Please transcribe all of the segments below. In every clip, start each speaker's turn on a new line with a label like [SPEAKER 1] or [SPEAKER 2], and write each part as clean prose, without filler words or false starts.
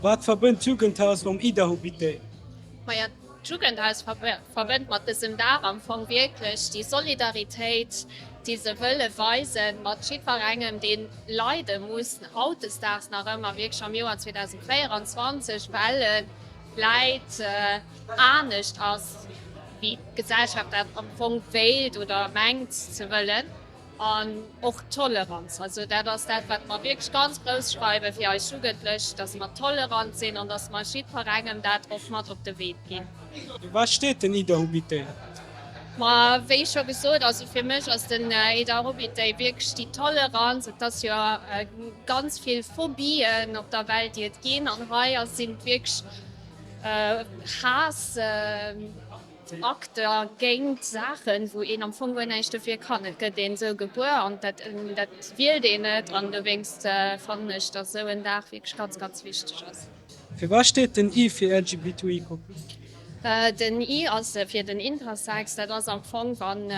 [SPEAKER 1] Wat verbënnt d'Jugendhaus mam Idaho-Beat Day?
[SPEAKER 2] Maja, d'Jugendhaus verbënnt mat dësem Dag am Fong wierklech déi Solidaritéit, déi se wëlle weisen mat jiddwerengem, dee leide muss, hautdesdaags nach ëmmer, wierklech am Joer 2024, well e vläit anescht ass, wéi d'Gesellschaft dat am Fong wéilt oder mengt ze wëllen. An och d'Toleranz, also dat ass dat, wat mer wierklech ganz grouss schreiwe fir eis Jugendlech, dass mer tolerant sinn an dass mer jiddwerengem dat och mat op de Wee ginn.
[SPEAKER 1] Fir wat steet den Idaho-Beat Day?
[SPEAKER 2] Ma wéi scho gesot, also fir mech ass den Idaho-Beat Day wierklech déi Toleranz. Et ass jo ganz vill Phobien op der Welt, déi et ginn, an hei ass sinn et wierklech Haass. Akter géint Saachen, wou een am Fong guer näischt dofir kann. Et gëtt een esou gebuer an dat wielt een net. An dowéinst fannen ech, datt esou en Dag wierklech ganz, ganz wichteg ass.
[SPEAKER 1] Fir wat steet den I fir LGBTIQ+?
[SPEAKER 2] Den I ass fir den Intersex. Dat ass am Fong, wann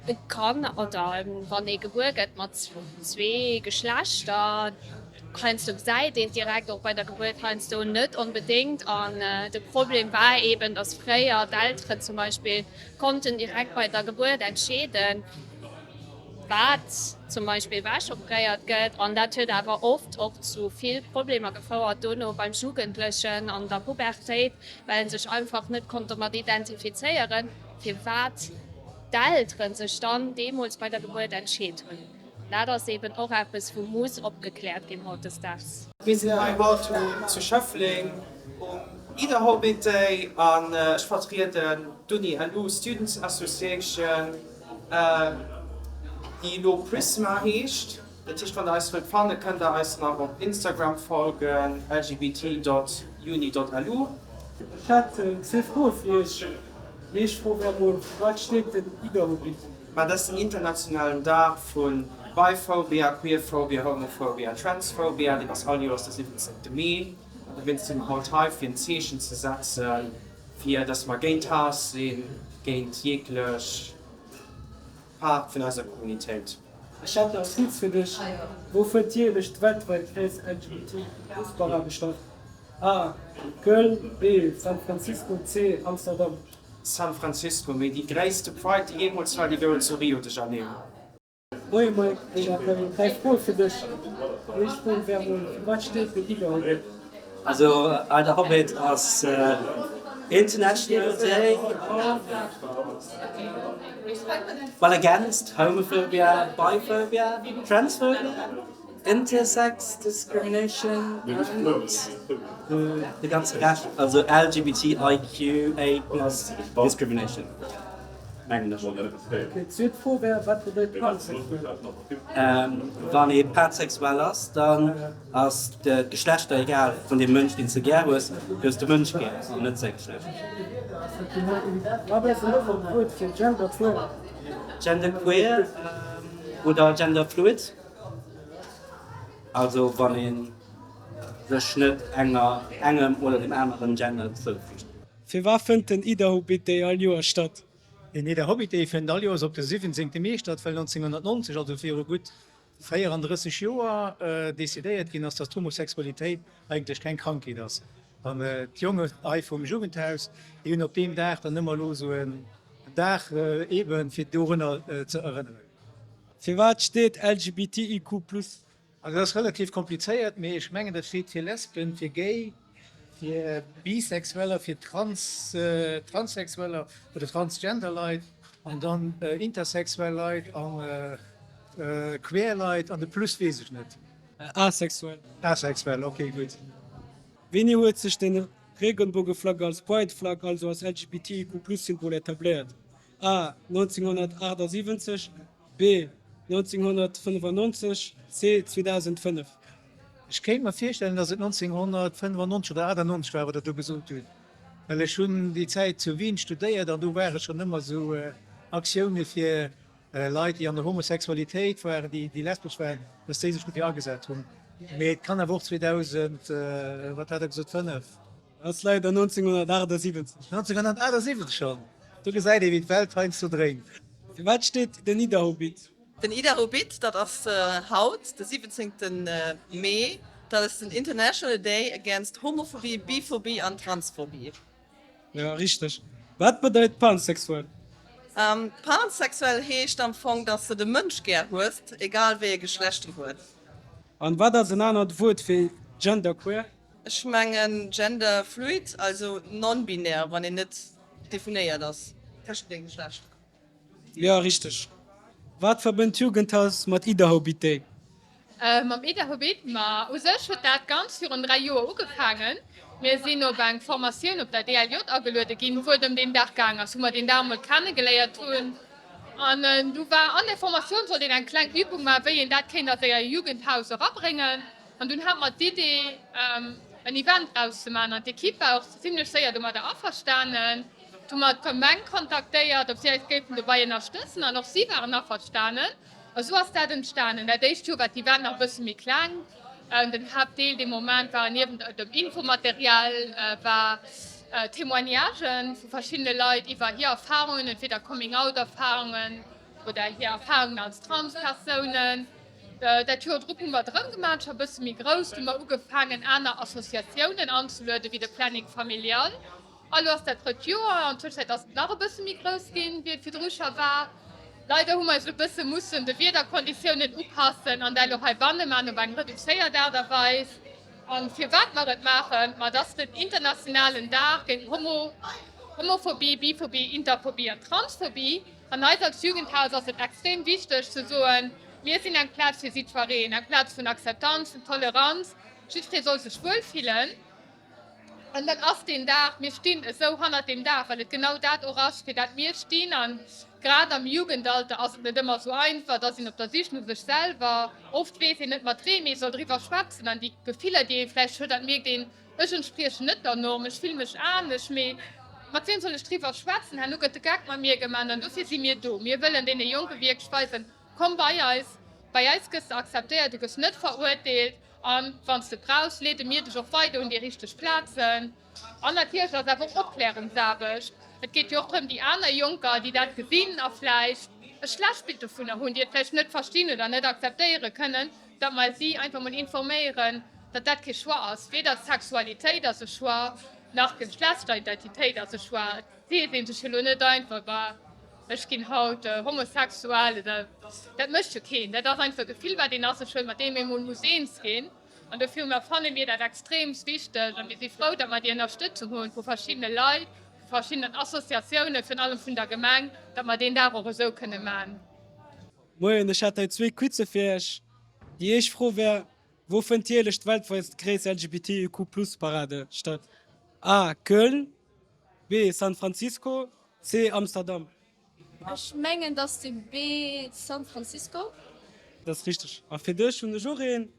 [SPEAKER 2] Et kann, oder wann ee gebuer gëtt mat zwee Geschlechter, heiansdo gesäit een et direkt och bei der Gebuert, heiansdo net onbedéngt. An de Problem war eben, datt fréier d'Elteren zum Beispill konnten direkt bei der Gebuert entscheeden, wat zum Beispill ewech operéiert gëtt. An dat huet awer oft och zu vill Problemer gefouert dono beim Jugendlechen an der Pubertéit, well en sech einfach net konnt domat identifizéieren, firwat d'Elteren sech dann deemools bei der Gebuert entscheet hunn. Dat ass eben och eppes, wou muss opgekläert ginn hautdesdaags.
[SPEAKER 3] Mir sinn hei haut zu Schëffleng um Idaho-Bit Day an ech vertrieden d'Uni LU Students Association, déi elo Prisma heescht. Dat heescht, wann der eis wëllt fannen, kënnt der eis nach op Instagram folgen, lgbt.uni.lu.
[SPEAKER 1] Ech hätt zwee Froe fir Iech. Déi éischt Fro wär mol, Fir wat steet den Idaho-Beat?
[SPEAKER 3] Ma dat ass den internationalen Dag vu Biphobia, Queerphobia, Homophobia, Transphobia. Deen ass all Joers de 17 Mee. An dowéinst si mer haut hei, fir en Zeechen ze setzen, fir datt mer géint Haass sinn, géint jeeglech Part vun eiser Communitéit.
[SPEAKER 1] Ech hätt nach Witz fir dech, Wou fënnt jäerlech d'weltwäit gréisst LGBT-Plus-Parade statt? A, Köln B, San Francisco C, Amsterdam.
[SPEAKER 3] San Francisco, mee déi gréisste Pride déi jeemools war, déi gouf zu Rio de Janeiro.
[SPEAKER 1] Moie Mike, ech hätt nach 3 Froe fir dech. Déi éischt Fro wär mol, Fir wat steet den Idaho?
[SPEAKER 4] Also IDAHOBIT ass International Day of well against homophobia, biphobia, transphobia, intersex discrimination and de ganze Rescht, also LGBTIQA plus discrimination mengen ech.
[SPEAKER 1] Ok, zweet Fro wär, wat bedeit pansexuell?
[SPEAKER 4] Wann ee pansexuell ass, dann Ass d'Geschlechter egal vun deem Mënsch deen s de gär hues? Du hues de Mënsch gär an net säi Geschlecht.
[SPEAKER 1] Wat ass en anert Wuert fir genderqueer?
[SPEAKER 4] Genderqueer oder genderfluid, also wann ee sech net enger, engem oder dem aneren Gender zoufüügt.
[SPEAKER 1] Firwat fënnt den Idaho Bit Day all Joer statt?
[SPEAKER 5] Den Idaho Bit Day fënnt all Joers op de 17. Mee statt, well 1990, also viru gutt 34 Joer decidéiert ginn ass, dass d'Homosexualitéit eigentlech keng Krankheet ass. An d'Jongen hei vum Jugendhaus, déi hunn op deem Dag dann ëmmer elo esou en Dag eeben, fir dorunner ze erënneren.
[SPEAKER 1] Firwat steet LGBTIQ+?
[SPEAKER 5] Also dat ass relativ komplizéiert, mee ech mengen dat steet fir Lesben, fir Gay, fir Bisexueller, fir Trans, Transsexueller oder Transgender Leit an dann intersexuell Leit an queer Leit an de Plus weess ech net.
[SPEAKER 1] Asexuell.
[SPEAKER 5] Asexuell, ok gutt.
[SPEAKER 1] Wéini huet sech den Regenbogeflagge als Pride Flag, also als LGBTIQ+-Symbol etabléiert? A 1978, B 1995, C 2005.
[SPEAKER 5] Ech kéint mer virstellen, datt et 1995 oder 98 war, wat Der do gesot hutt, well ech hunn déi Zäit zu Wien studéiert an do ware schonn ëmmer esou Aktioune fir Leit, déi an der Homosexualitéit waren, déi lesbesch waren, datt déi sech dofir agesat hunn. Mee et kann awer och 2000, wat hat Der gesot, 5?
[SPEAKER 1] Ass leider 1978.
[SPEAKER 5] 1978 schonn! Do gesäit ee wéi d'Welt heiansdo dréint.
[SPEAKER 1] Fir wat steet den Idaho Beat?
[SPEAKER 6] Den Idaho Beat, dat ass haut, de 17 Mee. Dat ass den International Day Against Homophobie, Biphobie an Transphobie.
[SPEAKER 1] Jo, richteg. Wat bedeit pansexuell?
[SPEAKER 6] Pansexuell heescht am Fong, dass de de Mënsch gär hues, egal wéi e Geschlecht en huet.
[SPEAKER 1] An wat ass en anert Wuert fir genderqueer?
[SPEAKER 6] Ech mengen genderfluid, also non-binär, wann een net definéiert ass tëschent den Geschlechter.
[SPEAKER 1] Jo, richteg. Wat verbënnt d'Jugendhaus mat Idaho-Beat Day?
[SPEAKER 7] Mam Idaho-Beat? Ma u sech huet dat Ganzt virun 3 Joer ugefaangen. Mir sinn op eng Formatioun op der DLJ ageluede ginn, wou et ëm deen Dag gaang ass, wou mer deen Dag emol kennegeléiert hunn. An du war an där Formatioun sollt een eng kleng Übung maachen, wéi een dat kéint a säi Jugendhaus erabréngen. An dunn hate mer d'Idee, en Event draus ze maachen. An d'Ekipp war och zimlech séier domadder averstanen. Du hu mer d'Gemeng kontaktéiert, ob si eis géifen dobei ënnerstëtzen, an och si waren averstanen. A sou ass dat entstanen. Dat éischt Joer war d'Event nach e bësse méi kleng. Den Haaptdeel dee Moment war niewent dem Infomaterial war Témoignagen vu verschiddene Leit iwwer hir Erfarungen, entweder Coming-out-Erfarungen oder hir Erfarungen als Transpersounen. Dat Joer drop hu mer et erëm gemaach, scho e bësse méi grouss. Du hu mer ugefaangen aner Associatiounen anzelueden, wéi de Planning Familial. A lo ass dat drëtt Joer. An Tëschenzäit ass et nach e bësse méi grouss ginn, wéi et virdru scho war. Leider hu mer eis elo e bësse mussen de Wiederkonditiounen upassen an dat elo heibanne maachen, op eng reduzéiert Aart a Weis. A firwat mer et maachen? Ma et ass den internationalen Dag géint Homo, Homophobie, Biphobie, Interphobie an Transphobie. An eis als Jugendhaus ass et extrem wichteg ze soen, Mir sinn eng Plaz fir jiddwereen, eng Plaz vun Akzeptanz, vun Toleranz. Jiddweree soll sech wuelfillen. An dat ass deen Dag, mir stinn esou hannert deem Dag, well et genau dat och ass, fir dat mir stinn. A grad am Jugendalter ass et net ëmmer esou einfach, et ass een op der Sich no sech selwer, oft weess een net, mat weem ee soll driwwer schwätzen. An déi Gefiller, déi ee vläicht huet, dat mierkt een, ech entspriechen net der Norm, ech fille mech anescht, mee mat weem soll ech driwwer schwätzen? Herno gëtt de Geck mat mir gemaach. An dofir si mir do. Mir wëllen deene Jonke wierklech weisen, Komm bei eis, bei eis gëss de akzeptéiert, du gëss net verurteelt an wann s de et brauchs, leede mir dech och weider un déi richteg Plazen. An natierlech ass awer och Opklärungsaarbecht. Et geet jo och drëm, déi aner Jonker, déi dat gesinn a vläicht e schlecht Bild dovunner hunn, déi et vläicht net verstinn oder net akzeptéiere kënnen, datt mer si einfach mol informéieren, datt dat kee Choix ass. Weder d'Sexualitéit ass e Choix, nach d'Geschlechteridentitéit ass e Choix. Et seet ee sech jo elo net einfach, Bah, ech ginn haut homosexuell oder. Dat mécht jo keen. Dat ass einfach e Gefill, wat een a sech huet, mat deem ee mol muss eens ginn. An dofir hu mer, fanne mir dat extreemst wichteg a mir si frou, datt mer déi Ënnerstëtzung hu vu verschiddene Leit, vu verschiddenen Associatiounen, virun allem vun der Gemeng, datt mer deen Dag och esou kënne man.
[SPEAKER 1] Moien, ech hätt hei zwee Quize fir Iech. Déi éischt Fro wär, Wou fënnt jäerlech d'weltwäit gréisst LGBTIQ-Plus-Parade statt? A, Köln, B, San Francisco, C, Amsterdam.
[SPEAKER 8] Ech mengen et ass de B, San Francisco.
[SPEAKER 1] Dat ass richteg. A fir dech hunn ech och een.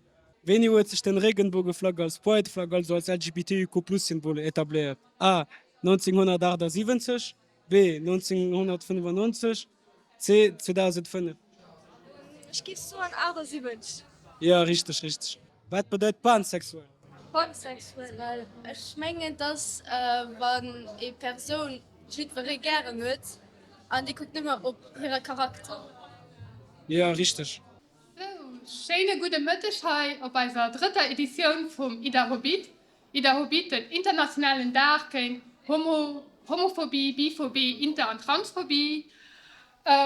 [SPEAKER 1] Wéini huet sech den Regenbogeflagg als Pride Flag, also als LGBTIQ-Plus-Symbol etabléiert? A, 1978, B, 1995, C, 2005.
[SPEAKER 8] Ech géif soen 78.
[SPEAKER 1] Jo, richteg, richteg. Wat bedeit pansexuell?
[SPEAKER 8] Pansexuell, ech mengen et ass wann ee Persoun jiddweree gären huet an déi kuckt nëmme op hire Charakter.
[SPEAKER 1] Jo, richteg.
[SPEAKER 7] Sou, schéine gudde Mëtteg hei op eiser drëtter Editioun vum Idahobeat. Idahobeat, den internationalen Dag géint Homo, Homophobie, Biphobie, Inter an Transphobie.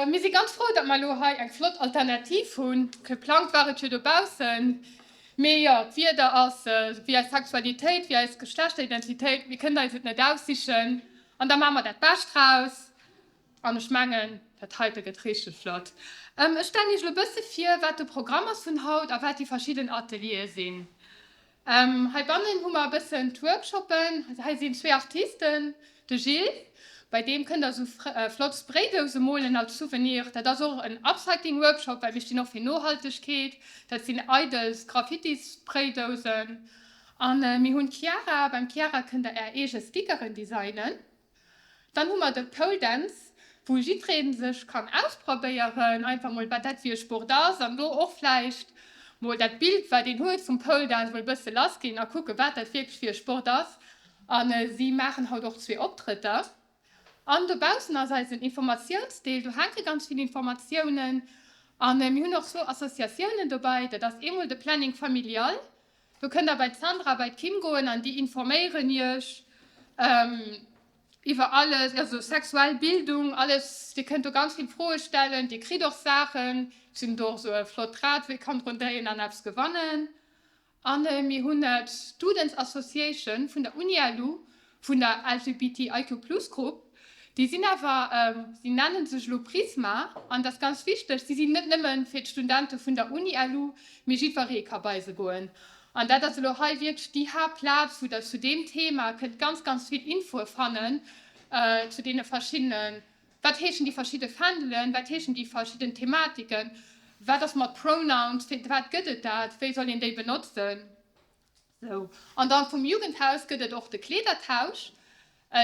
[SPEAKER 7] Mir si ganz frou, datt mer elo hei eng flott Alternativ hunn. Geplangt war et jo dobaussen, mee jo, d'Wieder ass wéi eis Sexualitéit, wéi eis Geschlechteridentitéit, mir kënnen eis et net aussichen an da maache mer dat Bescht draus. An ech mengen, dat heite gëtt richteg flott. Ech stellen Iech elo e bësse vir, wat de Programm ass vun haut a wat déi verschidden Ateliere sinn. Heibannen hu mer e bëssen d'Workshoppen. Hei sinn zwee Artisten, de Gilles, bei deem kënnt der esou flott Spraydouse molen als Souvenir. Dat ass och en Upcycling-Workshop, well mir stinn och fir Nohaltegkeet. Dat sinn eidel Graffiti-Spraydousen. A mir hunn d'Chiara. Beim Chiara kënnt der är eege Stickeren designen. Dann hu mer de Pole Dance, wou jiddweree sech kann ausprobéieren, einfach mol wat dat fir e Sport ass an do och vläicht mol dat Bild, wat een huet vum Pole Dance, mol e bësse lass ginn a kucke wat dat wierklech fir e Sport ass. A si maachen haut och zwee Optrëtter. An dobaussen ass eisen Informatiounsdeel, do hänke ganz vill Informatiounen. A mir hunn och zwou Associatiounen dobäi, dat ass eemol de Planning Familial. Do kënnt der bei d'Sandra, bei d'Kim goen an déi informéieren iech iwwer alles, also sexuell Bildung, alles. Dir kënnt do ganz vill Froe stellen, dir kritt och Saachen. Si hunn do och esou e flott Rad, wou ee kann drun dréien an eppes gewannen. A mir hunn d'Students Association vun der UniLu, vun der LGBTIQ-Plus-Grupp. Déi sinn awer, si nenne sech elo Prisma, an dat ass ganz wichteg, si sinn net nëmme fir d'Studente vun der UniLu, mee jiddweree ka bei se goen. An dat ass elo hei wierklech déi Haaptplaz, wou Der zu deem Thema kënnt ganz, ganz vill Infoe fannen, zu deene verschiddenen Wat heeschen déi verschidde Fändelen? Wat heeschen déi verschidden Thematiken? Wat ass mat Pronouns? Fir wat gëtt et dat? Wéi soll een déi benotzen? Sou. An dann vum Jugendhaus gëtt et och de Kleedertausch.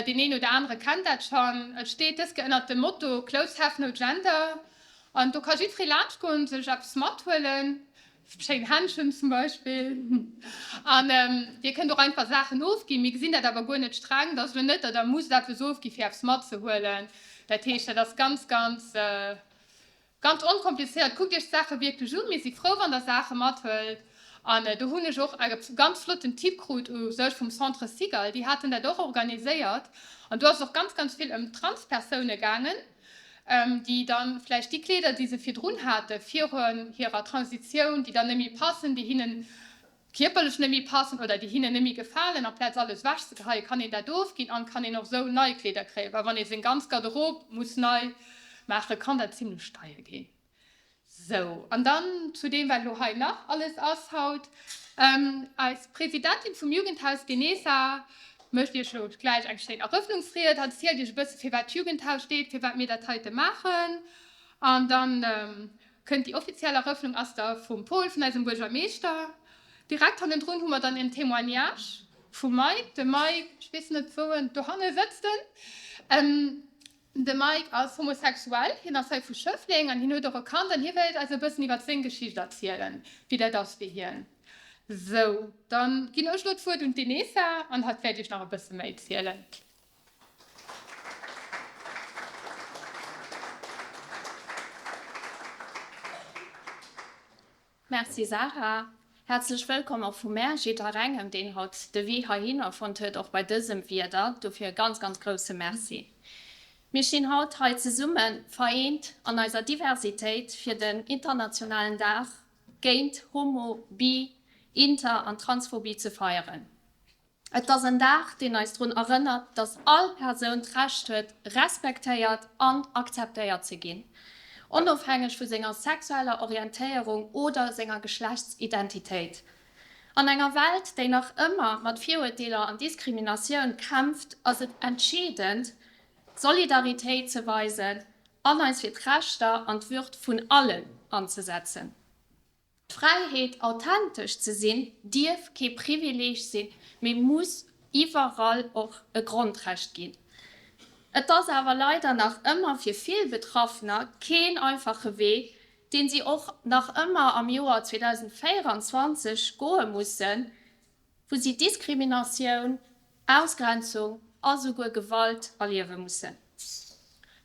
[SPEAKER 7] Deen een oder anere kennt dat schonn. Et steet dës Kéier ënnert dem Motto Clothes have no gender. An do ka jiddweree laanscht goen, sech eppes mathuelen. Schéin Händschen zum Beispill. An Dir kënnt och einfach Saachen ofginn. Mir gesinn dat awer guer net streng. Et ass elo net, datt Der musst eppes ofgi fir eppes matzehuelen. Dat heescht, dat ass ganz, ganz, ganz onkomplizéiert. Kuckt Iech d'Saache wierklech un. Mir si frou, wann Der Saache mathuelt. An do hunn ech och e ganz flotten Tipp krut u sech vum Centre Cigale. Déi haten dat och organiséiert. An do ass et och ganz, ganz vill ëm Transpersoune gaangen. déi dann vläicht déi Kleeder, déi se virdrun hate virun hirer Transitioun, déi dann net méi passen, déi hinnen kierperlech net méi passen oder déi hinnen net méi gefalen, amplaz alles ewech ze geheien, kann een dat ofginn an kann een och esou nei Kleeder kréien, well wann ee seng ganz Garderobe muss nei maachen, kann dat zimlech deier ginn. Sou, an dann zu deem, wat elo hei nach alles ass haut. Eis Presidentin vum Jugendhaus, d'Enesa, mécht Iech elo gläich eng schéin Erëffnungsried. Hatt zielt Iech e bësse firwat d'Jugendhaus steet, firwat mir dat heite maachen. An dann kënnt déi offiziell Erëffnung, ass da vum Paul, vun eisem Buergermeeschter. Direkt hannendrun hu mer dann en Témoignage vum Mike. De Mike, ech weess net wou en, dohanne sëtzt en. De Mike ass homosexuell, hien ass hei vu Schëffleng an hien huet och e Kand an hie wéilt eis e bëssen iwwert seng Geschicht erzielen, wéi dat ass fir hien. Sou, dann ginn ech elo d'Wuert un d'Inesa an hatt wäert iech nach e bësse méi zielen.
[SPEAKER 2] Merci Sarah. Häerzlech wëllkomm och vu mär jidderengem deen haut de Wee heihinner fonnt huet, och bei dësem Wieder. Dofir e ganz ganz grousse Merci. Mir stinn haut hei zesumme vereent an eiser Diversitéit fir den internationalen Dag géint Homo-, Bi-, Inter an Transphobie ze feieren. Et ass en Dag, deen eis drun erënnert, dass all Persoun d'Recht huet, respektéiert an akzeptéiert ze ginn, onofhängeg vu senger sexueller Orientéierung oder senger Geschlechtsidentitéit. An enger Welt, déi nach ëmmer mat Virurteeler an Diskriminatioun kämpft, ass et entscheedend, Solidaritéit ze weisen an eis fir d'Rechter an d'Würd vun allen anzesetzen. D'Fräiheet authentesch ze sinn dierf kee Privileeg sinn, mee muss iwwerall och e Grondrecht ginn. Et ass awer leider nach ëmmer fir vill Betraffener keen einfache Wee, deen si och nach ëmmer am Joer 2024 goe mussen, wou si Diskriminatioun, Ausgrenzung a souguer Gewalt erliewe mussen.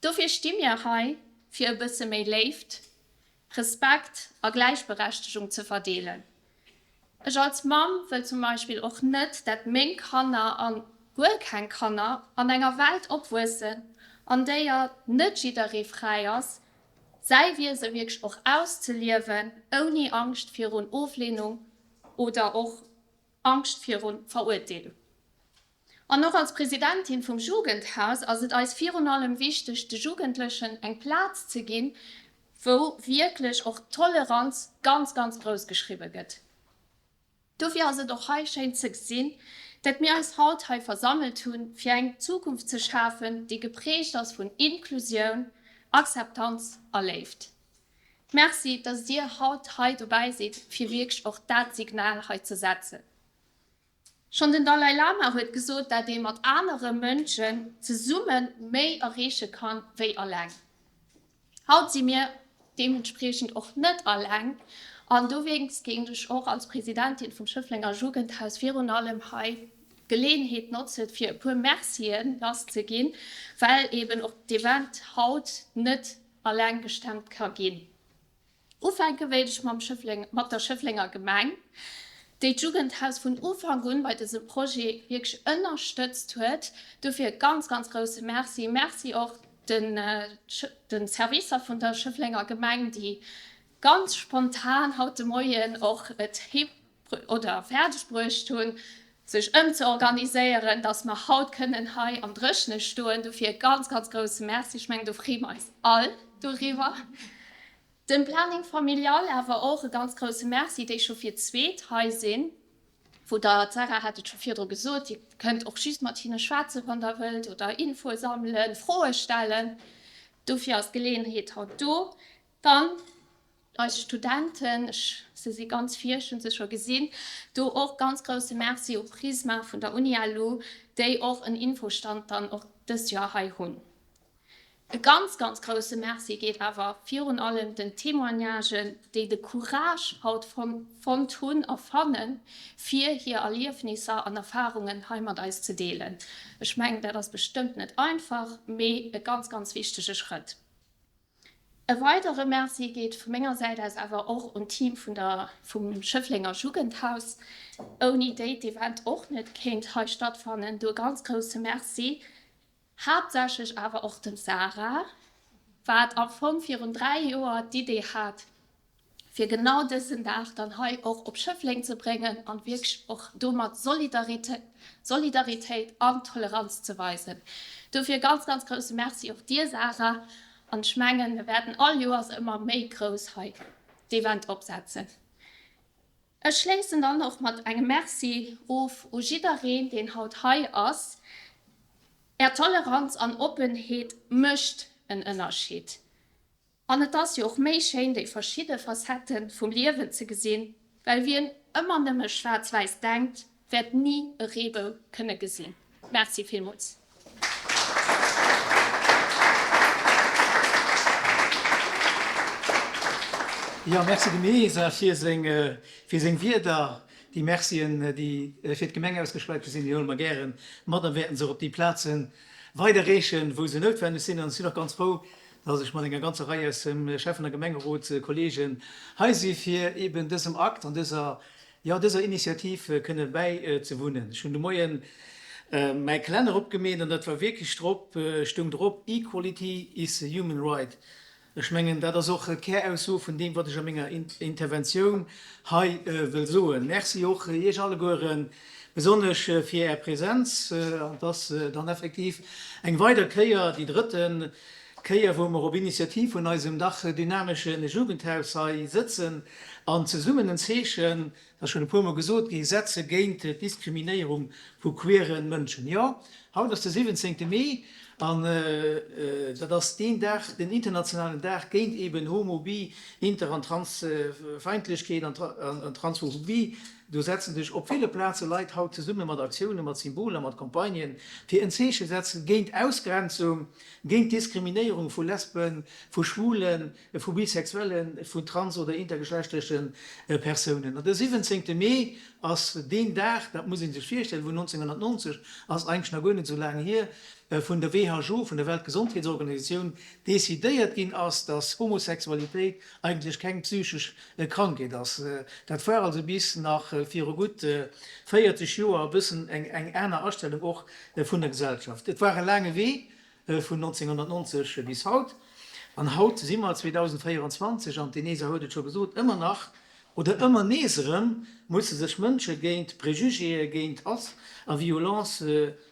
[SPEAKER 2] Dofir sti mir hei, fir e bësse méi Léift, Respekt a Gläichberechtegung ze verdeelen. Ech als Mamm wëll zum Beispill och net, dat meng Kanner, an guer keng Kanner, an enger Welt opwuessen, an déier net jidderee fräi ass, säi Wiese wierklech och auszeliewen, ouni Angscht virun Oflehnung oder och Angscht virun Verurteelung. An och als Presidentin vum Jugendhaus ass et eis virun allem wichteg, de Jugendlechen eng Plaz ze ginn, wou wierklech och Toleranz ganz, ganz grouss geschriwwe gëtt. Dofir ass et och hei schéin ze gesinn, dat mir eis haut hei versammelt hunn, fir eng Zukunft ze schafen, déi geprägt ass vun Inklusioun, Akzeptanz a Léift. Merci, dass Dir haut hei dobäi sidd, fir wierklech och dat Signal hei ze setzen. Schonn den Dalai Lama huet gesot, dat ee mat anere Mënschen zesumme méi erreeche kann, wéi alleng. Haut si mir deementspriechend och net alleng an dowéinst géing ech och als Presidentin vum Schëfflenger Jugendhaus virun allem hei d'Geleeënheet notzen, fir e puer Mercien lass ze ginn, well eben och d'Event haut net alleng gestemmt ka ginn. Ufänke wéilt ech mam Schëffleng, mat der Schëfflenger Gemeng. Déi d'Jugendhaus vun Ufank un bei dësem Projet wierklech ënnerstëtzt huet. Dofir e ganz, ganz grousse Merci. Merci och de Servicer vun der Schëfflenger Gemeng, déi ganz spontan haut de Moien och et hi oder fäerdeg bruecht hunn, sech ëmzeorganiséieren, dass mer haut kënnen hei am Dréchene stoen. Dofir e ganz, ganz grousse Merci. Ech mengen, do freeë mer eis all doriwwer. Dem Planning Familial awer och e ganz grousse Merci, déi scho fir d'zweet hei sinn, wou der, d'Sarah hat et scho virdru gesot, Dir kënnt och just mat hinne schwätzen, wann Der wëllt, oder Infoe sammelen, Froe stellen. Dofir ass d'Geleeënheet haut do. Dann eis Studenten, ech, se si ganz vir, ech hu se scho gesinn, do och ganz grousse Merci u Prisma vun der Uni-LU, déi och en Infostand dann och dëst Joer hei hunn. E ganz, ganz grousse Merci geet awer virun allem den Témoignagen, déi de Courage haut fonnt hunn a fannen, fir hir Erliefnisser an Erfarungen hei mat eis ze deelen. Ech mengen, dat ass bestëmmt net einfach, mee e ganz, ganz wichtege Schrëtt. E weidere Merci geet vu menger Säit aus awer och un d'Team vun der vum Schëfflenger Jugendhaus, ouni déi d'Event och net kéint hei stattfannen. Do e ganz grousse Merci. Haaptsächlech awer och dem Sarah, wat am Fong virun 3 Joer d'Idee hat, fir genau dësen Dag dann hei och op Schëffleng ze bréngen an wierklech och domat Solidaritéit an Toleranz ze weisen. Dofir e ganz, ganz grousse Merci och dir, Sarah, an ech mengen, mir wäerten all Joers ëmmer méi grouss hei d'Event opsetzen. Ech schléissen dann och mat engem Merci of u jiddereen, deen haut hei ass. Är Toleranz an Oppenheet mécht en Ënnerscheed. An et ass jo och méi schéin, déi verschidde Facettë vum Liewen ze gesinn, well wien ëmmer nëmme schwaarz-wäiss denkt, wäert ni e Reebou kënne gesinn. Merci villmools.
[SPEAKER 5] Jo, Merci dem Esa fir seng, fir seng Wierder. Déi Mercien, déi fir d'Gemeng ausgeschwat gi sinn, déi huele mer gäre mat a wäerten se och op déi Plaze weiderreechen, wou se noutwenneg sinn. An ech sinn och ganz frou, dass ech mat enger ganzer Rei aus dem Schäffen a Gemengerot Kollegen hei si fir eben dësem Akt an dëser jo, dëser Initiativ kënne bäizewunnen. Ech hunn de Moien mäi Kalenner opgemeet an dat war wierklech drop, stoung drop, Equality is a human right. Ech mengen, dat ass och d'Kärausso vun deem, wat ech a menger Interventioun hei wëll soen. Merci och Iech allegueren, besonnesch fir Är Präsenz. An et ass dann effektiv eng weider Kéier, déi drëtte Kéier, wou mer op Initiativ vun eisem dach dynamesche Jugendhaus hei sëtzen an zesummen en Zeechen, dat ass schonn e puermol gesot gi, setze géint d'Diskriminéierung vu queere Mënschen. Jo, haut ass de 17. Mee an dat ass deen Dag, den internationalen Dag géint eben Homo-, Bi-, Inter an Transfeindlechkeet an Transphobie. Do setzen sech op ville Plaze Leit haut zesumme mat Aktiounen, mat Symboler, mat Campagnen, fir en Zeeche setzen géint Ausgrenzung, Géint d'Diskriminéierung vu Lesben, vu Schwulen, vu Bisexuellen, vun trans oder intergeschlechtleche Persounen. An de 17. Mee ass deen Dag, dat muss ee sech virstellen, wou 1990, ass eigentlech nach guer net esou laang hier, vun der WHO, vun der Weltgesondheetsorganisatioun, decidéiert ginn ass, dass Homosexualitéit eigentlech keng psychesch Krankheet ass. Dat war also bis nach viru gutt 40 Joer e bëssen eng aner Astellung och vun der Gesellschaft. Et war e laange Wee vun 1990 bis haut. An haut si mer 2024, an d'Enesa huet et scho gesot, ëmmer nach oder ëmmer nees erëm musse sech Mënsche géint Prejugéë, géint Hass a Violence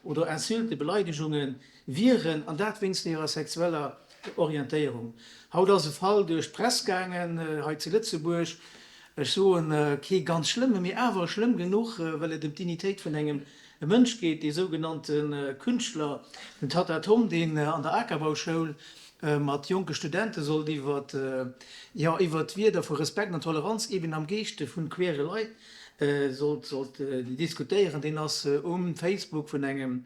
[SPEAKER 5] oder Insulte, Beleidegungen wieren, an dat wéinst hirer sexueller Orientéierung. Haut ass e Fall duerch d'Press gaangen hei zu Lëtzebuerg, ech soen kee ganz schlëmme, mee awer schlëmm genuch, well et ëm d'Dignitéit vun engem Mënsch geet, dee sougenannte Künschtler, den Tatta Tom, deen an der Akerbauschoul mat jonke Studente sollt iwwer, jo, iwwer d'Wierder vu Respekt an Toleranz eben am Geeschte vun queere Leit sollt sollt diskutéieren, deen ass um Facebook vun engem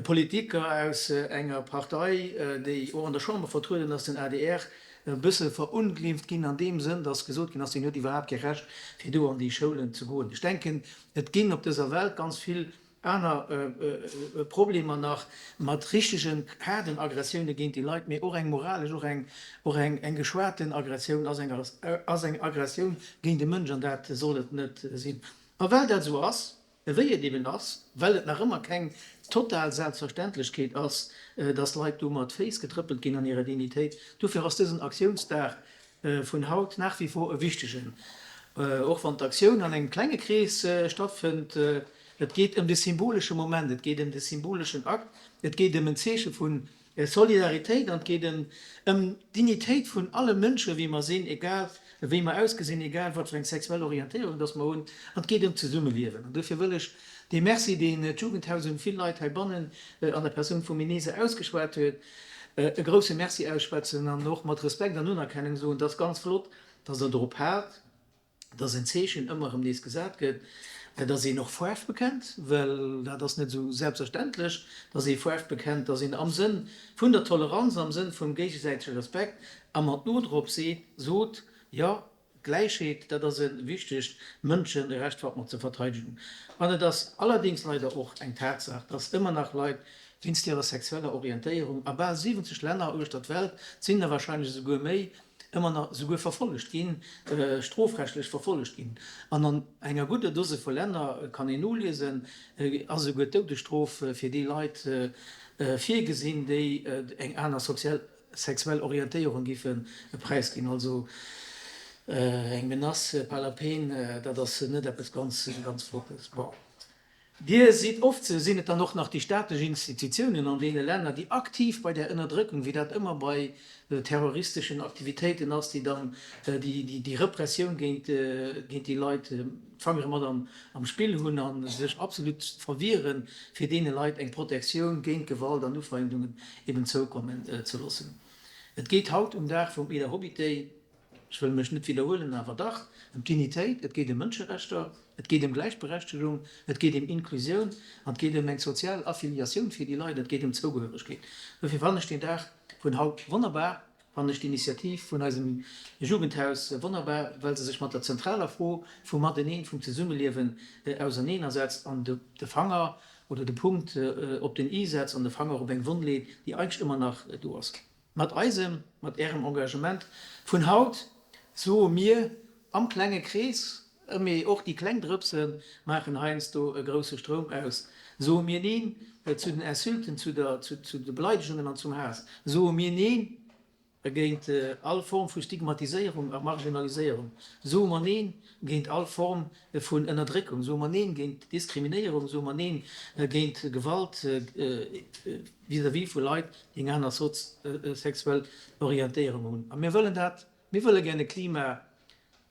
[SPEAKER 5] Politiker aus enger Partei, déi och an der Chamber vertrueden ass, den adr, e bësse verunglimpft ginn an deem Sënn, datt gesot ginn ass, deen huet iwwerhaapt kee Recht fir do an déi Schoulen ze goen. Ech denken, et ginn op dëser Welt ganz vill aner Problemer nach mat richtegen haarden Aggressioune géint déi Leit, mee och eng moralesch, och eng och eng eng geschwaten Aggressioun ass eng ass eng Aggressioun géint e Mënsch an dat soll et net sinn. A well dat esou ass, wéi et eben ass, well et nach ëmmer keng total Selbstverständlechkeet ass, dass Leit do mat Féiss getrëppelt ginn an hirer Dignitéit, dofir ass dësen Aktiounsdag vun haut nach wie vor e wichtegen, och wann d'Aktioun an engem klenge Krees stattfënnt. Et geet ëm de symbolesche Moment, et geet ëm de symboleschen Akt, et geet ëm en Zeeche vu Solidaritéit an et geet ëm d'Dignitéit vun alle Mënsche wéi mer sinn, egal wéi mer ausgesinn, egal wat fir eng sexuell Orientéierung dass mer hunn, an et geet ëm d'Zesummeliewen. An dofir wëll ech dee Merci, deen d'Jugendhaus un vill Leit heibannen an der Persoun vum Inese ausgeschwat huet, e grouse Merci ausschwätzen an och mat Respekt an Unerkennung soen, et ass ganz flott, dass Der drop haalt, dass en Zeechen ëmmer erëm nees gesat gëtt, dass een och Faarf bekennt, well dat ass net esou selbstverständlech, dass ee Faarf bekennt, dass een am Sënn vun der Toleranz, am Sënn vum géigesäitege Respekt a mat Nodrop seet, sot, jo, d'Gläichheet, dat ass e wichtegt Mënscherecht, wat mer ze verteidegen hunn. An et ass allerdéngs leider och eng Tatsaach, dass ëmmer nach Leit wéinst hirer sexueller Orientéierung a bal 70 Länner uechter d'Welt, et sinn der wahrscheinlech esouguer méi, ëmmer nach esouguer verfollegt ginn, strofrechtlech verfollegt ginn. An an enger gudder Dose vu Länner, kann een noliesen, ass esouguer d'Doudesstrof fir déi Leit virgesinn, déi eng aner sexuell Orientéierung géife präisginn. Also eng Menace par la peine, dat ass net eppes ganz, ganz Flottes. Bon. Dir sidd oft, sinn et dann och nach déi staatlech Institutiounen an deene Länner, déi aktiv bei där Ënnerdrëckung, wéi dat ëmmer bei terroristeschen Aktivitéiten ass, déi dann déi Repressioun géint déi Leit d'Fangere mat am Spill hunn a sech absolut verwieren, fir deene Leit eng Protektioun géint Gewalt an Ufeindungen eben zoukommen ze loossen. Et geet haut um Dag vum Ida Hobbit Day Ech wëll mech net widderhuelen, awer dach, ëm d'Dignitéit, et geet ëm Mënscherechter, et geet ëm Gläichberechtegung, et geet ëm Inklusioun an et geet ëm eng sozial Affiliatioun fir déi Leit, et geet ëm Zougehöregkeet. Dofir fannen ech deen Dag vun haut wonnerbar, fannen ech d'Initiativ vun eisem Jugendhaus wonnerbar, well se sech mat der zentraler Fro vum Mateneen, vum Zesummeliewen auserneenersetzt an de Fanger oder de Punkt op den i setzt an de Fanger op eng Wonn leet, déi eigentlech ëmmer nach do ass. Mat eisem, mat Ärem Engagement vun haut soe mir am klenge Krees, mee och déi kleng Drëpse maachen heiansdo e grousse Stroum aus, soe mir Neen zu den Insulten, zu der, zu de Beleidegungen an zum Haass, soe mir Neen géint all Form vu Stigmatiséierung a Marginaliséierung, soe mer Neen géint all Form vun Ënnerdréckung, soe mer Neen géint Diskriminéierung, soe mer Neen géint Gewalt vis-à-vis vu Leit, déi eng aner sexuell Orientéierung hunn. A mir wëllen dat, mir wëlle gär e Klima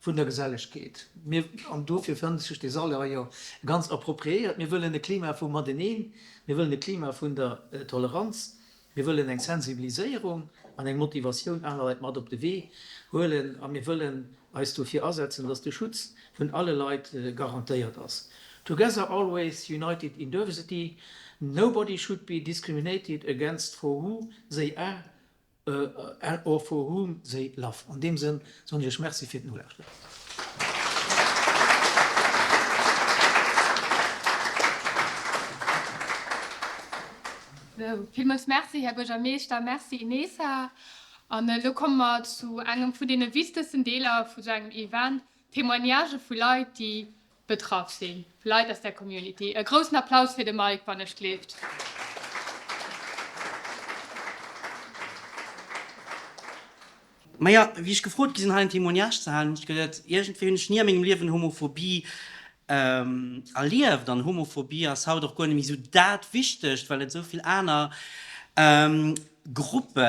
[SPEAKER 5] vun der Gesellegkeet, mir, an dofir fënnt sech dee Sall hei jo ganz appropriéiert, mir wëllen e Klima vum Mateneen, mir wëllen e Klima vun der Toleranz, mir wëllen eng Sensibiliséierung an eng Motivatioun aner Leit mat op de Wee huelen a mir wëllen eis dofir asetzen, dass de Schutz vun alle Leit garantéiert ass. Together always united in diversity, nobody should be discriminated against for who they are or for whom they love. An deem Sënn soen ech Iech Merci fir d'Nolauschteren.
[SPEAKER 7] Sou, villmools Merci, Här Buergermeeschter. Merci, Inesa. An elo komme mer zu engem vun deene wichtegsten Deeler vu sou engem Event, Témoignagë vu Leit, déi betraff sinn, vu Leit aus der Community. E groussen Applaus fir de Mike, wann ech gleeft.
[SPEAKER 4] Maja, wéi ech gefrot gi sinn, hei en Témoignage ze halen, hunn ech geduet, iergendwéi hunn ech ni a mengem Liewen Homophobie erlieft. An Homophobie ass haut och guer net méi esou dat Wichtegt, well et esou vill aner Gruppe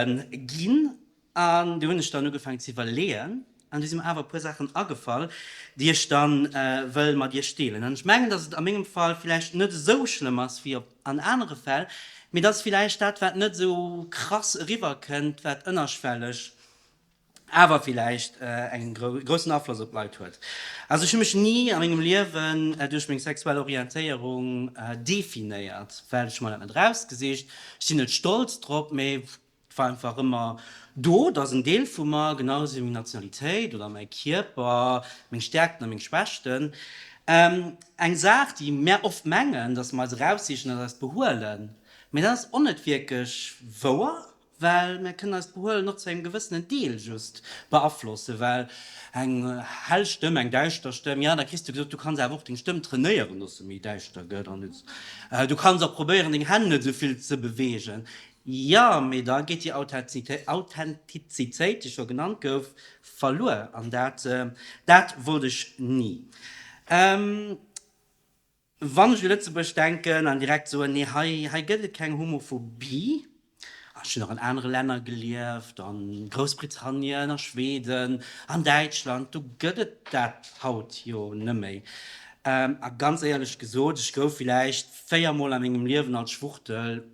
[SPEAKER 4] ginn. An du hunn ech dann ugefaangen ze iwwerleeën an du si mer awer e puer Saachen agefall, déi ech dann wëll mat iech deelen. An ech mengen, dass et a mengem Fall villäicht net esou schlëmm ass wéi op an anere Fäll, mee dass villäicht dat, wat net esou krass eriwwer kënnt, wat ënnerschwelleg awer villäicht eng groussen Afloss op d'Leit huet. Also ech hu mech ni a mengem Liewen duerch meng sexuell Orientéierung definéiert, well ech hu mer dat net erausgesicht. Ech sinn net stolz drop, mee et war einfach ëmmer do, et ass en Deel vu mer, genau esou wéi meng Nationalitéit oder mäi Kierper, meng Stäerkten a meng Schwächten. Eng Saach, déi mär oft mengen, dass mer eis eraussichen, ass eist Behuelen, mee dat ass och net wierklech wouer. Well mir kënnen eist Behuelen och zu engem gewëssenen Deel just beaflossen, well eng hell Stëmm, eng däischter Stëmm, jo, da kriss de gesot, du kanns awer och deng Stëmm trainéieren, dass se méi däischter gëtt an du kanns och probéieren, deng Hänn net esou vill ze beweegen. Jo, mee da geet déi Authentizitéit, déi scho genannt gouf, verluer an dat, dat wollt ech ni. Wann ech u Lëtzebuerg denken an direkt soen, nee hei, hei gëtt et keng Homophobie, ech hunn och an anere Länner gelieft, a Groussbritannien, a Schweden, an Däitschland, do gëtt et dat haut jo nëmméi. A ganz éierlech gesot, ech gouf villäicht 4 mol a mengem Liewen als Schwuchtel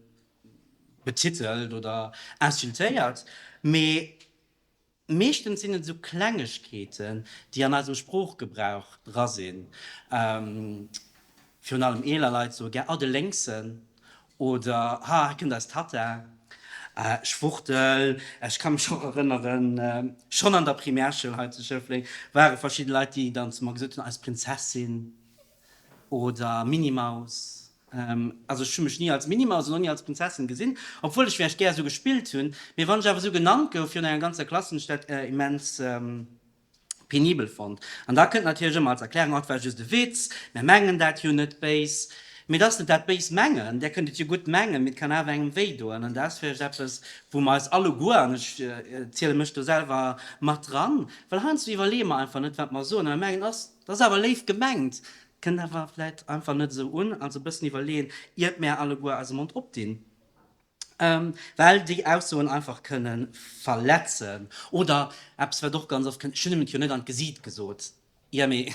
[SPEAKER 4] betitelt oder insultéiert, mee Meeschtens sinn et esou Klengegkeeten, déi an eisem Sproochgebrauch dra sinn. Virun allem eeler Leit soe gär, Oh, de Lénksen oder Ha, hei kënnt eis Tatta. Schwuchtel. Ech ka mech och erënneren, schonn an der Primärschoul hei zu Schëffleng ware verschidde Leit, déi dann zu mer gesot hunn, eis Prinzessin. Oder Minimaus. Also ech hu mech ni als Minimaus an och ni als Prinzessin gesinn, obwuel ech vläicht gär esou gespillt hunn. Mee wann ech awer esou genannt gouf virun enger ganzer Klass, hunn ech dat immens penibel fonnt. An da kënnt natierlech ëmmer als Erklärung, oh, et war just e Witz, mär mengen dat jo net béis. Mee et ass net dat béis mengen, där kënnt et jo gutt mengen, mee et kann awer engem wéi doen. An dat ass vläicht eppes, wou mer eis alleguer, an ech ziele mech do selwer mat dran, well heiansdo iwwerleeë mer einfach net, wat mer soen a mer mengen, ass, Dat ass awer léif gemengt, kënnt awer vläit einfach net esou un. Also e bëssen iwwerleeën, iert mär alleguer eise Mond opdinn, well déi Aussoen einfach kënne verletzen. Oder eppes, wat och ganz oft kënnt, Ech hunn him et jo net an d'Gesiit gesot. Jo, mee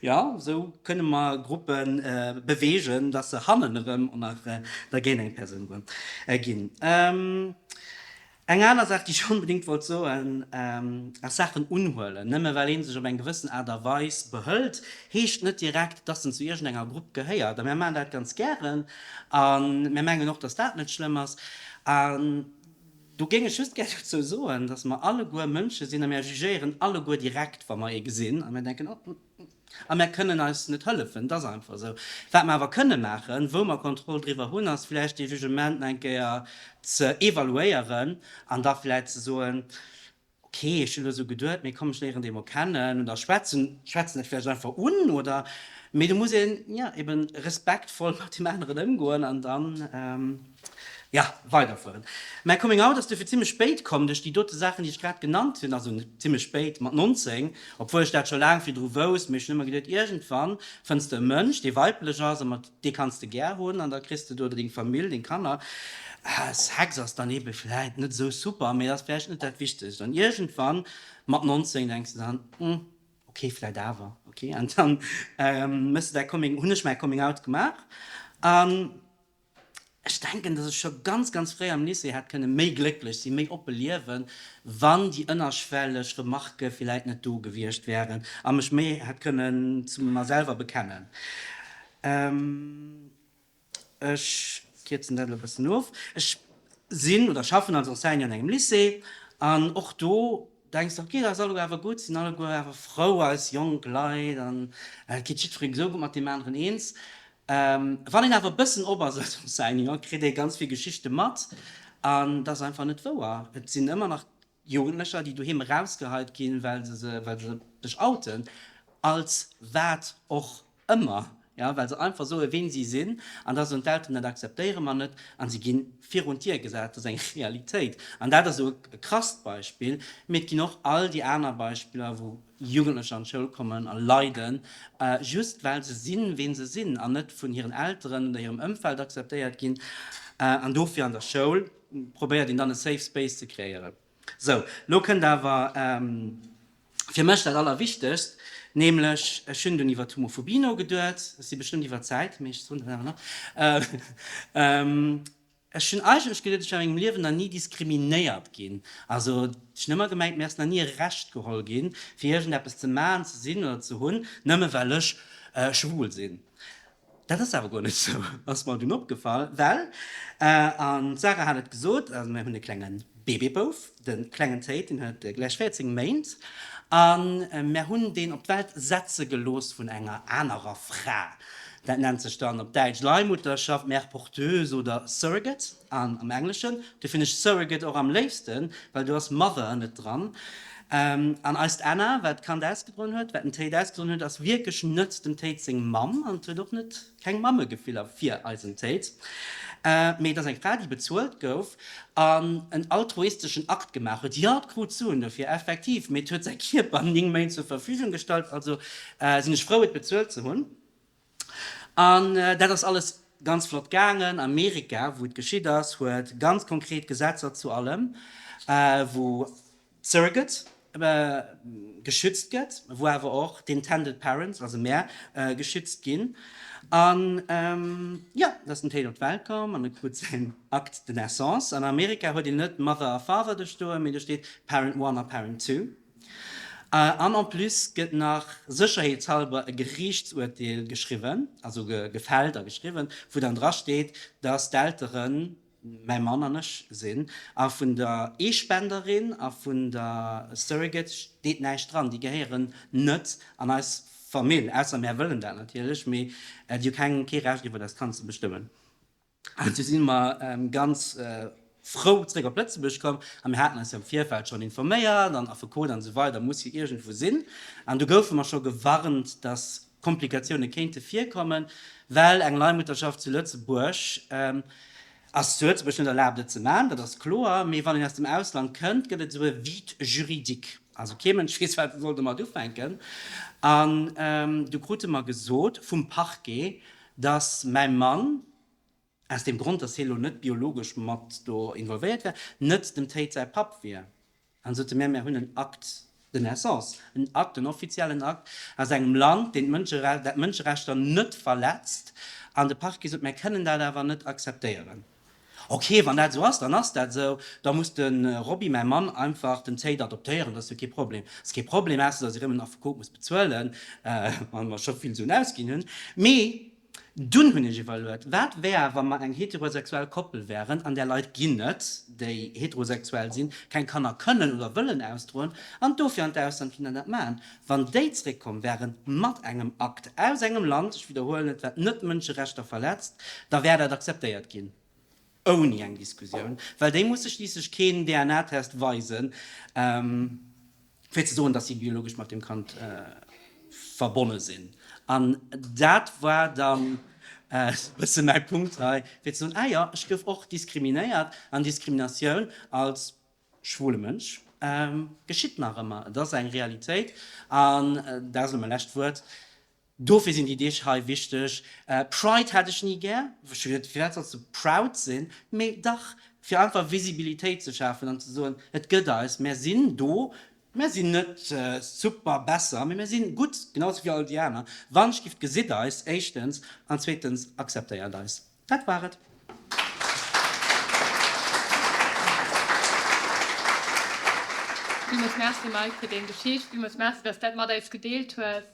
[SPEAKER 4] jo, esou kënne mer Gruppe beweegen, dass se hannen erëm och nach da géint eng Persoun ginn. Eng aner Saach, déi ech onbedéngt wollt soen, ass Saachen unhuelen. Nëmme well ee sech op eng gewëssen Aart a Weis behëlt, heescht net direkt, dass en zu iergendenger Grupp gehéiert. A mir maachen dat ganz gären a mir mengen och, dass dat net schlëmm ass. An do géing ech just gär dozou soen, dass mer alleguer Mënsche sinn a mir jugéieren alleguer direkt, wa mer ee gesinn a mir denken, oh, A mär kënnen eis net hëllefen, et ass einfach esou. Wat mer awer kënne maachen, wou mer Kontroll driwwer hunn, ass vläicht dee Jugement nach eng Kéier ze evaluéieren an da vläicht ze soen, okay, ech hunn elo esou geduet, mee komm, ech léieren dee mol kennen oder schwätzen, schwätzen dat vläicht einfach un oder, mee do muss een, jo, eben respektvoll mat deem aneren ëmgoen an dann, Jo, weiderfueren. Mäi Coming Out ass dofir zimmlech spéit komm, duerch déi dote Saachen, déi ech grad genannt hunn. Also net zimmlech spéit, mat 19, obwuel ech dat scho laang virdru wousst, mee ech hunn ëmmer geduet, iergendwann fënns de e Mënsch, dee weiblech ass a mat dee kanns de gär hunn an da kriss de do deng Famill, deng Kanner. Sex ass dann ebe vläit net esou super, mee ass vläicht net dat Wichtegst. An iergendwann, mat 19, denks de dann, Hm, ok, vläit awer, ok. An dann méchs de däi Coming, hunn ech mäi Coming Out gemaach an. Ech denken, dass ech scho ganz, ganz fréi am Lycée hätt kënne méi glécklech sinn, méi oppe liewen, wann déi ënnerschwelleg Remarquë villäit net do gewiescht wären a mech méi hätt kënnen zu mer selwer bekennen. Ech kierzen dat elo e bëssen of. Ech sinn oder schaffen als Enseignant an engem Lycée an och do denks de, ok, dat ass alleguer awer gutt, sinn alleguer awer frou, eis jonk Leit, an et geet jiddweree esou gutt mat deem aneren eens. Wann een awer e bëssen op ass als Enseignant, kritt ee ganz vill Geschichte mat an dat ass einfach net wouer. Et sinn ëmmer nach Jugendlecher, déi doheem erausgeheit ginn, well se well se sech outen, als wat och ëmmer, jo, well se einfach soen, ween si sinn an da soen d'Elteren, dat akzeptéiere mer net an si gi virun d'Dier gesat. Dat ass eng Realitéit an dat ass esou e krasst Beispill, mee et ginn och all déi aner Beispiller, wou Jugendlecher an d'Schoul kommen a leiden, just well se sinn, ween se sinn, an net vun hiren Elteren oder hirem Ëmfeld akzeptéiert ginn. An dofir an der Schoul probéiert een dann e safe space ze kreéieren. Sou, lo kënnt awer fir mech dat Allerwichtegst, nämlech, ech hunn dunn iwwer d'Homophobie nogeduet, ech si bestëmmt iwwer d'Zäit, mee ech soen dat awer nach, Ech hunn eigentlech geduet, ech wär a mengem Liewen nach ni diskriminéiert ginn. Also, ech hunn ëmmer gemengt, mir ass nach ni e Recht geholl ginn, fir iergendeppes ze maachen, ze sinn oder ze hunn, nëmme well ech schwul sinn. Dat ass awer guer net esou, ass mer dunn opgefall, well, an d'Sarah hat et gesot, also mir hunn e klenge Babybouf, de klengen Tate, deen huet gläich 14 Méint, a mir hunn deen op d'Welt setze gelooss vun enger anerer Fra. Dat nennt sech dann op Däitsch Leihmutterschaft, Mère porteuse oder Surrogate an am Engleschen. Do finn ech Surrogate och am léifsten, well do ass Mother net dran. An eist Anna, wat d'Kand ausgedroen huet, wat den Tate ausgedroen huet, ass wierklech net dem Tate seng Mamm an huet och net keng Mammegefiller fir eisen Tate. Mee et ass eng Fra, déi bezuelt gouf an en altruisteschen Akt gemaach huet. Jo, et krut Suen dofir, effektiv, mee et huet säi Kierper 9 Méint zur Verfügung gestallt. Also sinn ech frou, et bezuelt ze hunn. An dat ass alles ganz flott gaangen. Amerika, wou et geschitt ass, huet ganz konkret Gesetzer zu allem, wou d'Surrogate geschützt gëtt, wou awer och d'intended parents, also mär, geschützt ginn. An jo, da ass den Tate op d'Welt komm an e krut säin Acte de naissance. An Amerika huet een net Mother a Father do stoen, mee do steet Parent one a Parent two. An en plus gëtt nach sécherheetshalber e Geriichtsurteel geschriwwen, also gefällt a geschriwwen, wou dann dra steet, dass d'Eltere mäi Mann an ech sinn. A vun der Eespenderin a vun der Surrogate steet näischt dran. Déi gehéieren net an eis Famill, ausser mär wëllen dat natierlech, mee déi hu keng, kee Recht iwwert eist Kand ze bestëmmen. An du si mer ganz frou zréck op Lëtzebuerg komm a mir haten eis jo am Virfeld schonn informéiert an Affekot an esou weider muss jo iergendwou sinn. An du goufe mer scho gewarnt, dass Komplikatioune kéinte virkommen, well eng Leihmutterschaft zu Lëtzebuerg ass zu Lëtzebuerg net erlaabt et ze maachen, dat ass kloer, mee wann een aus dem Ausland kënnt, gëtt et esou e Vide juridique. Also kee Mënsch weess, wat e soll domat ufänken. An du krute mer gesot vum Parquet, dass mäi Mann, aus deem Grond, dass hie lo net biologesch mat do involvéiert wär, net dem Tate säi Papp wier. An sot de mir, mir hunn en Acte de naissance, en Akt, en offiziellen Akt aus engem Land, deen d'Mënschere, dat d'Mënscherechter net verletzt. An de Parquet sot, mir kënnen dat awer net akzeptéieren. Ok, wann dat esou ass, dann ass dat esou. Da muss de Roby, mäi Mann, einfach den Tate adoptéieren, dat ass jo kee Problem. Ass kee Problem, ausser datt ech erëm en Affekot muss bezuelen, well mer scho vill Suen ausginn hunn. Mee dunn hunn ech iwwerluet, wat wär, wa mer eng heterosexuell Koppel wären, an där Leit ginn et, déi heterosexuell sinn, keng Kanner kënnen oder wëllen ausdroen an dofir an d'Ausland ginn an dat maachen. Wann déi zréckkomm wären mat engem Akt aus engem Land, ech widderhuelen et, wat net d'Mënscherechter verletzt, da wär dat akzeptéiert ginn, ouni eng Diskussioun, well déi musse schliisslech keen DNA-Test weisen, fir ze soen, datt si biologesch mat deem Kand verbonne sinn. An dat war dann e bësse mäi Punkt hei, fir ze soen, ah jo, ech gouf och diskriminéiert an Diskriminatioun als Schwule Mënsch geschitt nach ëmmer, et ass eng Realitéit an dat ass elo mäi lescht Wuert. Dofir sinn déi Deeg hei wichteg. Pride hat ech ni gär, ech hu geduet, firwat solls de proud sinn, mee dach, fir einfach Visibilitéit ze schafen an ze soen, et gëtt eis, mär sinn do, mär sinn net super besser, mee mär sinn gutt, genau sou wéi all déi aner. Wann ech giff, gesitt eis éischtens an zweetens akzeptéiert eis. Dat war et.
[SPEAKER 7] Villmools Merci Mike fir deng Geschicht. Villmools Merci, dass dat mat eis gedeelt hues.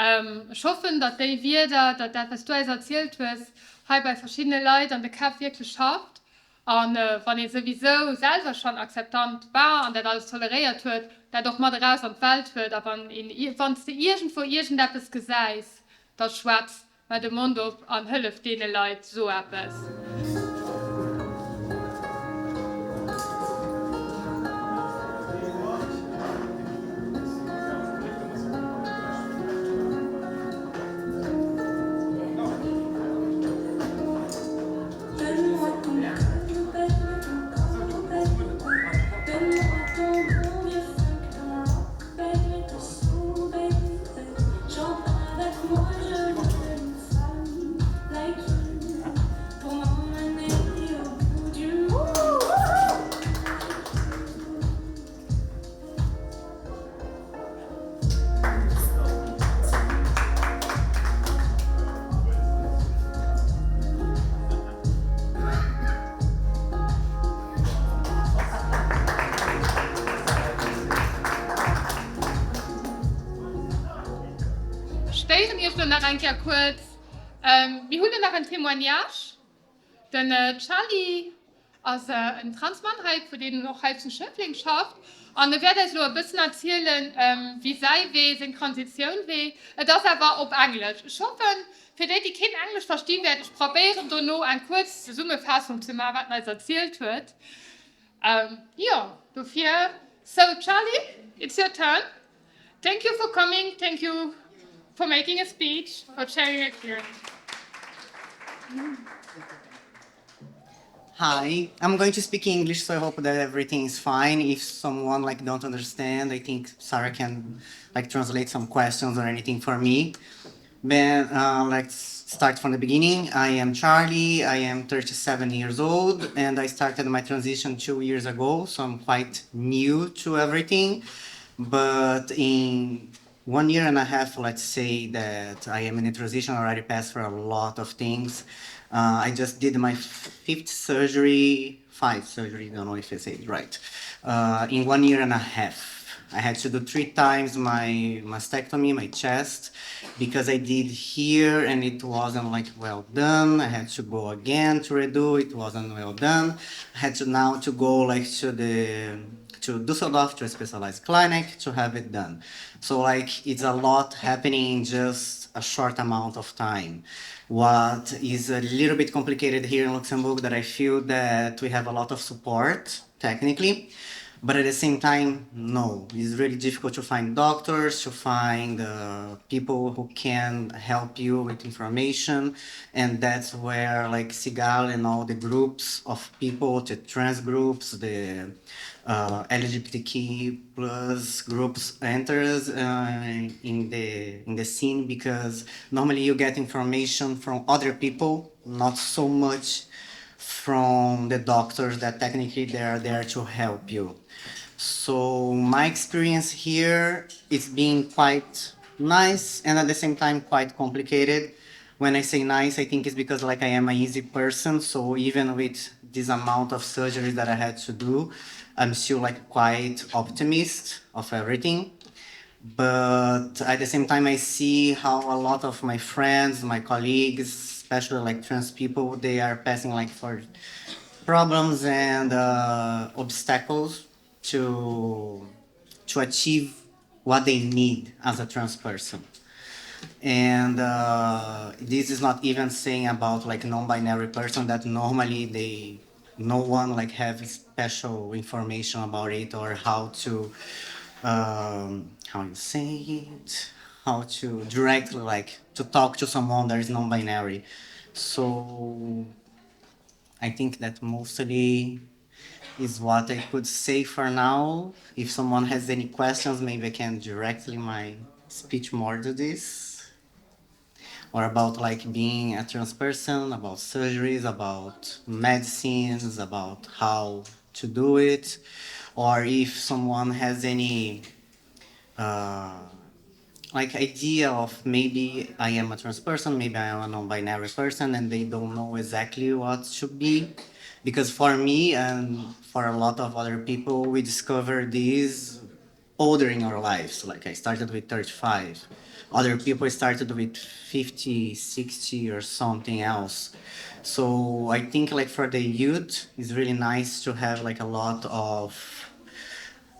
[SPEAKER 7] Ech hoffen, datt déi Wierder, datt dat wat s du eis erzielt hues, hei bei verschiddene Leit an de Käpp wierklech schafft. A wann ee souwisou selwer schonn akzeptant war an dat alles toleréiert huet, dat och mat eraus an d'Welt huet. A wann een, wann s de iergendwou iergendeppes gesäis, da schwätz. Maach de Mond op an hëllef deene Leit, so eppes. Stéieren Iech lo nach eng Kéier kuerz. Mir hunn lo nach en Témoignage. Den Charly ass en Transmann hei, vu deenen och hei zu Schëffleng schafft. An e wäert eis elo e bëssen erzielen, wéi säi Wee, seng Transitioun wee. Et ass awer op Englesch. Ech hoffen, fir déi, déi keen Englesch verstinn, wäert ech probéieren, dono eng kuerz Zesummefaassung ze maachen, wat en eis erzielt huet. Jo, dofir, so Charlie, it's your turn. Thank you for coming, thank you for making a speech, for sharing your experience.
[SPEAKER 9] Hi, I'm going to speak English, so I hope that everything is fine. If someone like don't understand, I think Sarah can like translate some questions or anything for me. Then uh, let's start from the beginning. I am Charlie. I am 37 years old, and I started my transition two years ago, so I'm quite new to everything. But in one year and a half, let's say that I am in a transition already passed for a lot of things. Uh, I just did my fifth surgery, five surgery, don't know if I say it right, uh, in one year and a half. I had to do three times my mastectomy, my chest, because I did here and it wasn't like well done. I had to go again to redo, it wasn't well done. I had to now to go like to the to Düsseldorf to a specialized clinic to have it done. So like it's a lot happening in just a short amount of time. What is a little bit complicated here in Luxembourg that I feel that we have a lot of support technically, but at the same time, no. It's really difficult to find doctors, to find uh, people who can help you with information. And that's where like SeaGL and all the groups of people, the trans groups, the uh, LGBTQ plus groups enters uh, in the in the scene because normally you get information from other people, not so much from the doctors that technically they are there to help you. So my experience here it's been quite nice and at the same time quite complicated. When I say nice, I think it's because like I am an easy person. So even with this amount of surgery that I had to do, I'm still like quite optimist of everything. But at the same time, I see how a lot of my friends, my colleagues, especially like trans people, they are passing like for problems and uh, obstacles to to achieve what they need as a trans person. And uh, this is not even saying about like non-binary person that normally they no one like have special information about it or how to um, how you say it how to directly like to talk to someone that is non-binary so i think that mostly is what i could say for now if someone has any questions maybe i can directly my speech more to this or about like being a trans person, about surgeries, about medicines, about how to do it, or if someone has any uh, like idea of maybe I am a trans person, maybe I am a non-binary person, and they don't know exactly what should be. Because for me and for a lot of other people, we discover this older in our lives. Like I started with 35. Other people started with 50, 60 or something else. So I think like for the youth, it's really nice to have like a lot of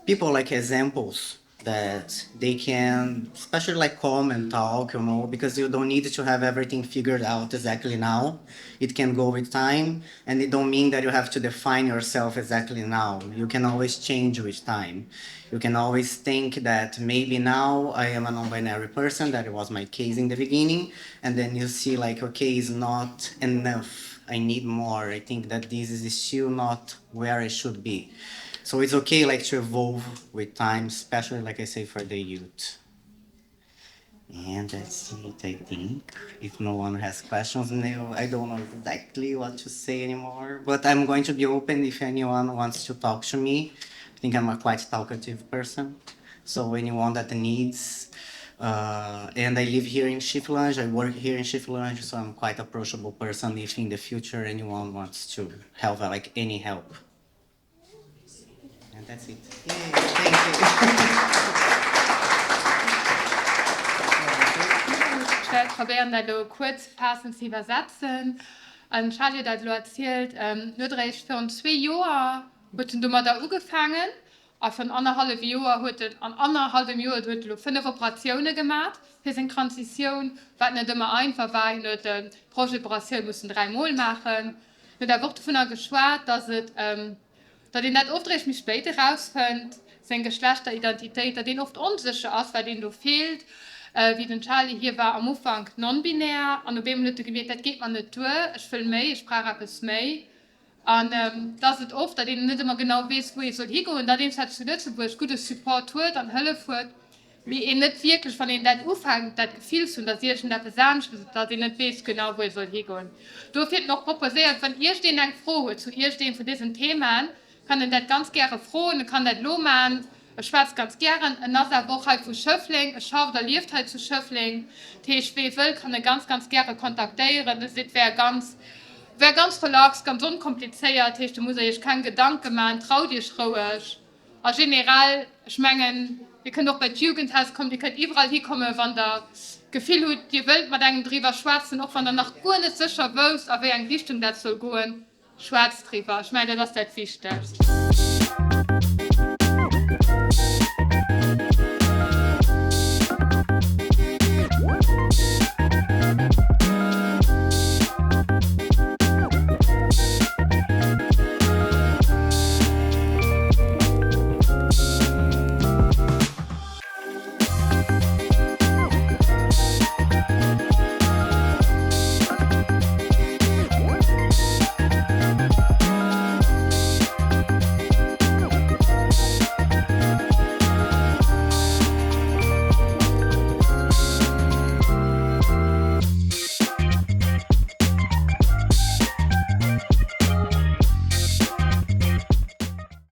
[SPEAKER 9] people like examples that they can especially like come and talk you know because you don't need to have everything figured out exactly now it can go with time and it don't mean that you have to define yourself exactly now you can always change with time you can always think that maybe now i am a non-binary person that was my case in the beginning and then you see like okay it's not enough i need more i think that this is still not where i should be so it's okay like to evolve with time, especially like I say for the youth. And that's it, I think. If no one has questions, no, I don't know exactly what to say anymore. But I'm going to be open if anyone wants to talk to me. I think I'm a quite talkative person. So anyone that needs, uh, and I live here in Schifflange, I work here in Schifflange, so I'm quite approachable person if in the future anyone wants to have like any help. And that's it. Yay, thank you.
[SPEAKER 7] Ech wäert probéieren dat elo kuerz faassen ze iwwersetzen. An Charly huet eis elo erzielt, en huet eréischt virun zwee Joer huet en domadder ugefaangen. A virun annerhallef Joer huet en, an annerhallwem Joer huet e lo 5 Operatioune gemat fir seng Transitioun, wat net ëmmer einfach war. Hien huet d'Broschtoperatioun mussen 3 Mol maachen. Hien huet awer och dovunner geschwat, datt et, datt een dat oft eréischt méi spéit erausfënnt, seng Geschlechteridentitéit, datt een oft onsécher ass, wat een do fillt. Wéi den Charlie, hie war am Ufank non-binär an op eemol huet e gemierkt, dat geet mer net duer, ech wëll méi, ech brauch eppes méi. An dass et oft, datt een net ëmmer genau weess, wou ee soll higoen, datt een zwar zu Lëtzebuerg gudde Support huet an Hëllef huet, mee een net wierklech, wann een dat ufänkt, dat Gefill ze hunn, datt iergendeppes anescht ass, datt een net weess genau, wou ee soll higoen. Dofir huet en och proposéiert, wann iergendeen eng Fro huet zu iergendeem vun dësen Themaen, kann en dat ganz gäre froen, e kann dat elo maachen, e schwätzt ganz gären, en ass awer och hei vu Schëffleng, e schafft a lieft hei zu Schëffleng, dat heescht, wee wëll, kann e ganz, ganz gäre kontaktéieren. Et wär ganz, wär ganz relax, ganz onkomplizéiert, dat heescht, do musst der iech keng Gedanke maachen, traut iech roueg. A generell, ech mengen, Dir kënnt och bei d'Jugendhaus kommen, Dir kënnt iwwerall hikommen, wann Der d'Gefill hutt, Dir wëllt mat engem driwwer schwätzen, och wann Der nach guer net sécher wousst, a wéi eng Richtung dat soll goen. Schwätzt driwwer, ech mengen dat ass dat Wichtegst.